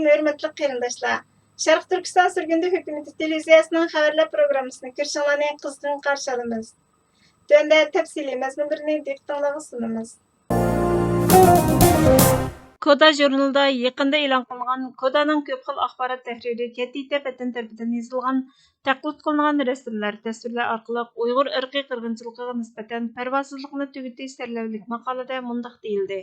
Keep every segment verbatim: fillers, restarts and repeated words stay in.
ھۆرمەتلىك قېرىنداشلار، شەرقىي تۈركىستان سۈرگۈندە ھۆكۈمىتى تېلېۋىزىيەسىنىڭ خەۋەرلەر پروگراممىسىنى كۆرۈشۈڭلارنى قىزغىن قارشى ئالىمىز. تۆۋەندە تەپسىلىي مەزمۇنلىرىنى دىققىتىڭلارغا سۇنىمىز. كودا ژۇرنىلىدا يېقىندا ئېلان قىلىنغان كودانىڭ كۆپ خىل ئاخبارات تەھرىرى كەتىتە پەتەن تەرىپىدىن يېزىلغان، تەقلىد قىلىنغان رەسىملەر، تەسۋىرلەر ئارقىلىق ئۇيغۇر ئىرقىي قىرغىنچىلىقىغا نىسبەتەن پەرۋاسىزلىقنى تۈگىتىش سەرلەۋھىلىك ماقالىدە مۇنداق دېيىلدى: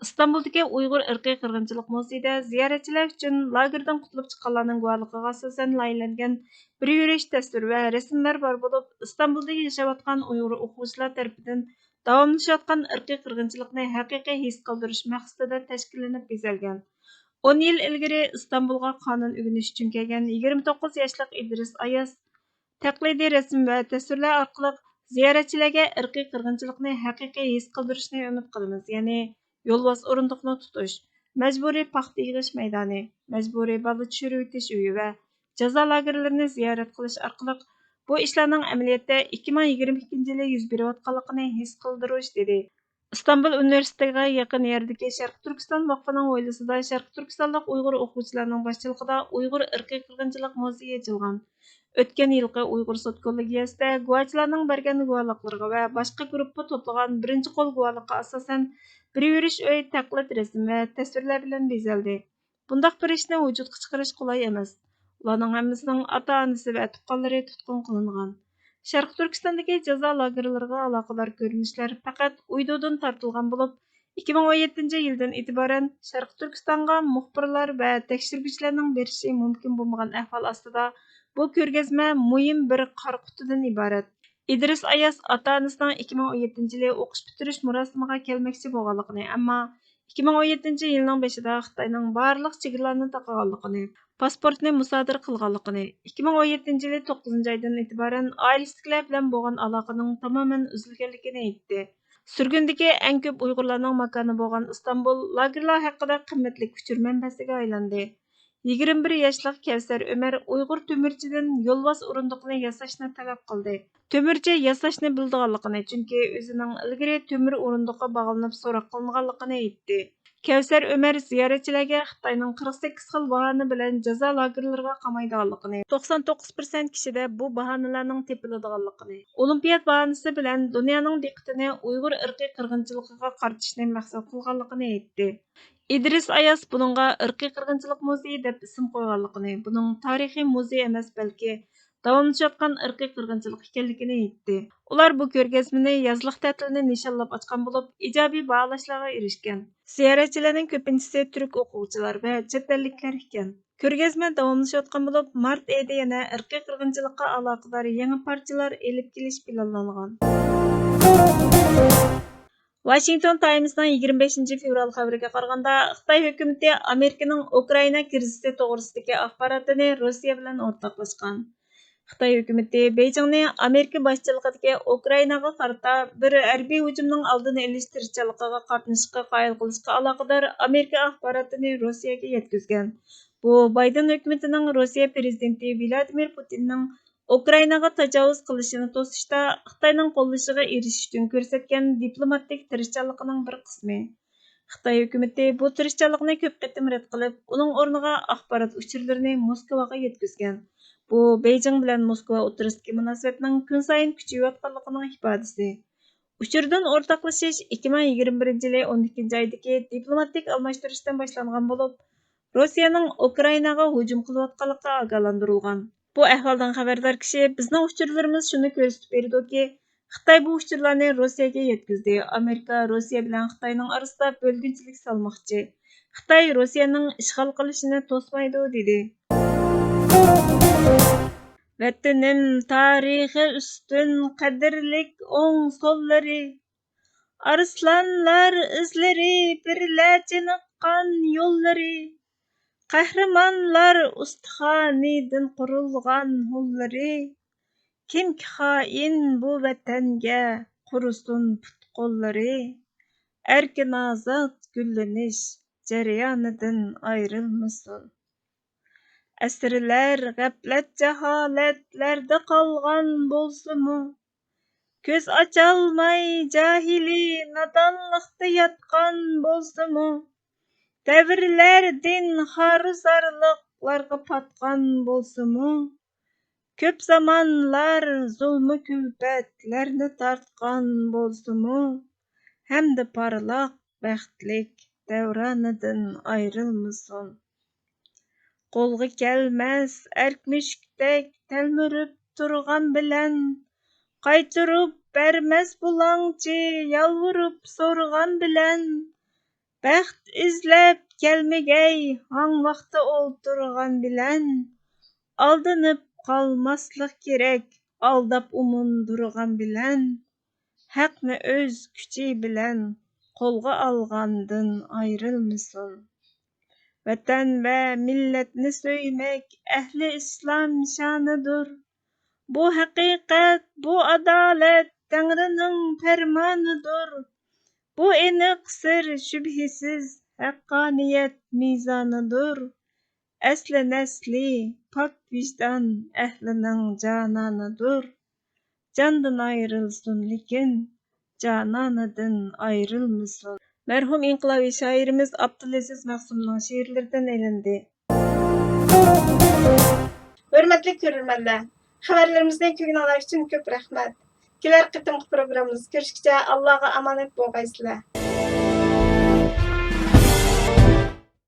ئىستانبۇلدىكى ئۇيغۇر ئىرقىي قىرغىنچىلىق مۇزېيىدا زىيارەتچىلەر ئۈچۈن لاگېردىن قۇتۇلۇپ چىققانلارنىڭ گۇۋاھلىقىغا ئاساسەن لايىھەلەنگەن بىر يۈرۈش تەسۋىر ۋە رەسىملەر بار بولۇپ، ئىستانبۇلدا ياشاۋاتقان ئۇيغۇر ئوقۇغۇچىلار تەرىپىدىن داۋاملىشىۋاتقان ئىرقىي قىرغىنچىلىقنى ھەقىقىي ھېس قىلدۇرۇش مەقسىتىدە تەشكىللىنىپ بېزەلگەن. ئون يىل ئىلگىرى ئىستانبۇلغا قانۇن ئۆگىنىش ئۈچۈن كەلگەن يىگىرمە توققۇز ياشلىق ئىدرىس ئاياز تەقلىدىي رەسىم ۋە تەسۋىرلەر ئارقىلىق زىيارەتچىلەرگە ئىرقىي قىرغىنچىلىقنى ھەقىقىي ھېس قىلدۇرۇشنى ئۈمىد قىلىمىز، يەنى يولۋاس ئورۇندۇقنى تۇتۇش، مەجبۇرىي پاختا يىغىش مەيدانى، مەجبۇرىي بالا چۈشۈرۈۋېتىش ئۆيى ۋە جازا لاگېرلىرىنى زىيارەت قىلىش ئارقىلىق بۇ ئىشلارنىڭ ئەمەلىيەتتە ئىككى مىڭ يىگىرمە ئىككىنچى يىلى يۈز بېرىۋاتقانلىقىنى ھېس قىلدۇرۇش، دېدى. ئىستانبۇل ئۇنىۋېرسىتېتىغا يېقىن يەردىكى شەرقىي تۈركىستان ۋاقفىنىڭ ھويلىسىدا شەرقىي تۈركىستانلىق ئۇيغۇر ئوقۇغۇچىلارنىڭ باشچىلىقىدا ئۇيغۇر ئىرقىي قىرغىنچىلىق مۇزېيى ئېچىلغان. ئۆتكەن يىلقى ئۇيغۇر سوت كوللېگىيەسىدە گۇۋاچىلارنىڭ بەرگەن گۇۋاھلىقلىرىغا ۋە باشقا گۇرۇپپا توپلىغان بىرىنچى قول گۇۋاھلىققا ئاساسەن، بىر يۈرۈش ئۆي تەقلىد رەسىم ۋە تەسۋىرلەر بىلەن بېزەلدى. بۇنداق بىر ئىشنى ۋۇجۇدقا چىقىرىش قولاي ئەمەس. ئۇلارنىڭ ھەممىسىنىڭ ئاتا-ئانىسى ۋە تۇغقانلىرى تۇتقۇن قىلىنغان. شەرقىي تۈركىستاندىكى جازا لاگېرلىرىغا ئالاقىدار كۆرۈنۈشلەر پەقەت ئۇيدۇدىن تارتىلغان بولۇپ، ئىككى مىڭ ئون يەتتىنچى يىلدىن ئېتىبارەن شەرقىي تۈركىستانغا مۇخبىرلار ۋە تەكشۈرگۈچىلەرنىڭ بېرىشى مۇمكىن بولمىغان ئەھۋال ئاستىدا، بۇ كۆرگەزمە مۇھىم بىر قارا قۇتىدىن ئىبارەت. ئىدرىس ئاياز ئاتا-ئانىسىنىڭ ئىككى مىڭ ئون يەتتىنچى يىلى ئوقۇش پۈتتۈرۈش مۇراسىمىغا كەلمەكچى بولغانلىقىنى، ئەمما ئىككى مىڭ ئون يەتتىنچى يىلنىڭ بېشىدا خىتاينىڭ بارلىق چېگرىلارنى تاقىغانلىقىنى، پاسپورتنى مۇسادىرە قىلغانلىقىنى، ئىككى مىڭ ئون يەتتىنچى يىلى توققۇزىنچى ئايدىن ئېتىبارەن ئائىلىسىدىكىلەر بىلەن بولغان ئالاقىنىڭ تامامەن ئۈزۈلگەنلىكىنى ئېيتتى. سۈرگۈندىكى ئەڭ كۆپ ئۇيغۇرلارنىڭ ماكانى بولغان ئىستانبۇل لاگېرلار ھەققىدە قىممەتلىك ئۇچۇر مەنبەسىگە ئايلاندى. يىگىرمە بىر ياشلىق كەۋسەر ئۆمەر ئۇيغۇر تۆمۈرچىدىن يولۋاس ئورۇندۇقىنى ياساشنى تەلەپ قىلدى. تۆمۈرچى ياساشنى بىلىدىغانلىقىنى، چۈنكى ئۆزىنىڭ ئىلگىرى تۆمۈر ئورۇندۇققا باغلىنىپ سوراق قىلىنغانلىقىنى ئېيتتى. كەۋسەر ئۆمەر زىيارەتچىلەرگە خىتاينىڭ قىرىق سەككىز خىل باھانە بىلەن جازا لاگېرلىرىغا قامايدىغانلىقىنى، توقسان توققۇز پىرسەنت كىشىدە بۇ باھانىلەرنىڭ تېپىلىدىغانلىقىنى، ئولىمپىيات باھانىسى بىلەن دۇنيانىڭ دىققىتىنى ئۇيغۇر ئىرقىي قىرغىنچىلىقىغا قارىتىشنى مەقسەت قىلغانلىقىنى ئېيتتى. ئىدرىس ئاياز بۇنىڭغا ئىرقىي قىرغىنچىلىق مۇزېيى دەپ ئىسىم قويغانلىقىنى، بۇنىڭ تارىخىي مۇزېي ئەمەس، بەلكى داۋاملىشىۋاتقان ئىرقىي قىرغىنچىلىق ئىكەنلىكىنى ئېيتتى. ئۇلار بۇ كۆرگەزمىنى يازلىق تەتىلنى نىشانلاپ ئاچقان بولۇپ، ئىجابىي باھالاشلارغا ئېرىشكەن. زىيارەتچىلەرنىڭ كۆپىنچىسى تۈرك ئوقۇغۇچىلار ۋە چەت ئەللىكلەر ئىكەن. كۆرگەزمە داۋاملىشىۋاتقان بولۇپ، مارت ئېيىدا يەنە ئىرقىي قىرغىنچىلىققا ئالاقىدار يېڭى پارچىلار ئېلىپ كېلىش پىلانلانغان. ۋاشىنگتون تايمسنىڭ يىگىرمە بەشىنچى فېۋرال خەۋىرىگە قارىغاندا، خىتاي ھۆكۈمىتى ئامېرىكىنىڭ ئۇكرائىنا كىرىزىسى توغرىسىدىكى ئاخباراتىنى روسىيە بىلەن ئورتاقلاشقان. خىتاي ھۆكۈمىتى بېيجىڭنى ئامېرىكا باشچىلىقىدىكى ئۇكرائىناغا قارىتا بىر ھەربىي ھۇجۇمنىڭ ئالدىنى ئېلىش تىرىشچانلىقىغا قاتنىشىشقا قايىل قىلىشقا ئالاقىدار ئامېرىكا ئاخباراتىنى روسىيەگە يەتكۈزگەن. بۇ بايدېن ھۆكۈمىتىنىڭ روسىيە پىرېزىدېنتى ۋلادىمىر پۇتىننىڭ ئۇكرائىناغا تاجاۋۇز قىلىشىنى توسۇشتا خىتاينىڭ قوللىشىغا ئېرىشىش ئۈچۈن كۆرسەتكەن دىپلوماتىك تىرىشچانلىقىنىڭ بىر قىسمى. خىتاي ھۆكۈمىتى بۇ تىرىشچانلىقنى كۆپ قېتىم رەت قىلىپ، ئۇنىڭ ئورنىغا ئاخبارات ئۇچۇرلىرىنى موسكۋاغا يەتكۈزگەن. بۇ بېيجىڭ بىلەن موسكۋا ئوتتۇرىسىدىكى مۇناسىۋەتنىڭ كۈنسايىن كۈچىيىۋاتقانلىقىنىڭ ئىپادىسى. ئۇچۇردىن ئورتاقلىشىش ئىككى مىڭ يىگىرمە بىرىنچى يىلى ئون ئىككىنچى ئايدىكى دىپلوماتىك ئالماشتۇرۇشتىن باشلانغان بولۇپ، روسىيەنىڭ ئۇكرائىناغا ھۇجۇم قىلىۋاتقانلىقى ئاگاھلاندۇرۇلغان. بۇ ئەھۋالدىن خەۋەردار كىشى، بىزنىڭ ئۇچۇرلىرىمىز شۇنى كۆرسىتىپ بېرىدۇكى، خىتاي بۇ ئۇچۇرلارنى روسىيەگە يەتكۈزدى. ئامېرىكا روسىيە بىلەن خىتاينىڭ ئارىسىدا بۆلگۈنچىلىك سالماقچى. خىتاي روسىيەنىڭ ئىشغال قىلىشىنى توسمايدۇ، دېدى. ۋەتىنىم، تارىخى ئۈستۈن قەدىرلىك ئوڭ سوللىرى، ئارسلانلار ئىزلىرى، بىرلە چېنىققان يوللىرى، قەھرىمانلار ئۇستىخانىدىن قۇرۇلغان ھونلىرى، كىمكى خائىن بۇ ۋەتەنگە، قۇرۇسۇن پۇت-قوللىرى. ئەركىن-ئازاد گۈللىنىش جەريانىدىن ئايرىلمىسۇن. ئەسىرلەر غەپلەت-جاھالەتلەردە قالغان بولسىمۇ، كۆز ئاچالماي جاھىلىي نادانلىقتا ياتقان بولسىمۇ، دەۋرلەر دىن خارۇزارلىقلارغا پاتقان بولسىمۇ، كۆپ زامانلار زۇلمۇ كۈلپەتلەرنى تارتقان بولسىمۇ، ھەمدە پارلاق بەختلىك دەۋرانىدىن ئايرىلمىسۇن. قولغا كەلمەس ئەرك مۈشۈكتەك تەلمۈرۈپ تۇرغان بىلەن، قايتۇرۇپ بەرمەس بۇلاڭچى يالۋۇرۇپ سورىغان بىلەن، بەخت ئىزلەپ كەلمىگەي ھاڭ ۋاقتا ئولتۇرغان بىلەن، ئالدىنىپ قالماسلىق كېرەك ئالداپ ئۇمۇندۇرغان بىلەن، ھەقنى ئۆز كۈچى بىلەن قولغا ئالغاندىن ئايرىلمىسۇن. ۋەتەن ۋە مىللەتنى سۆيمەك ئەھلى ئىسلام شانىدۇر. بۇ ھەقىقەت، بۇ ئادالەت تەڭرىنىڭ پەرمانىدۇر. بۇ ئېنىق سىر شۈبھىسىز ھەققانىيەت مىزانىدۇر. ئەسلى نەسلى پاك ۋىجدان ئەھلىنىڭ جانانىدۇر. جاندىن ئايرىلسۇن لېكىن، جانانىدىن ئايرىلمىسۇن. مەرھۇم ئىنقىلابىي شائىرىمىز ئابدۇلئەزىز مەخسۇمنىڭ شېئىرلىرىدىن ئېلىندى. ھۆرمەتلىك كۆرۈرمەنلەر، خەۋەرلىرىمىزنى كۆرگىنىڭلار ئۈچۈن كۆپ رەھمەت. كېلەر قېتىمقى پروگراممىمىزدا كۆرۈشكىچە ئاللاغا ئامانەت بولغايسىلەر.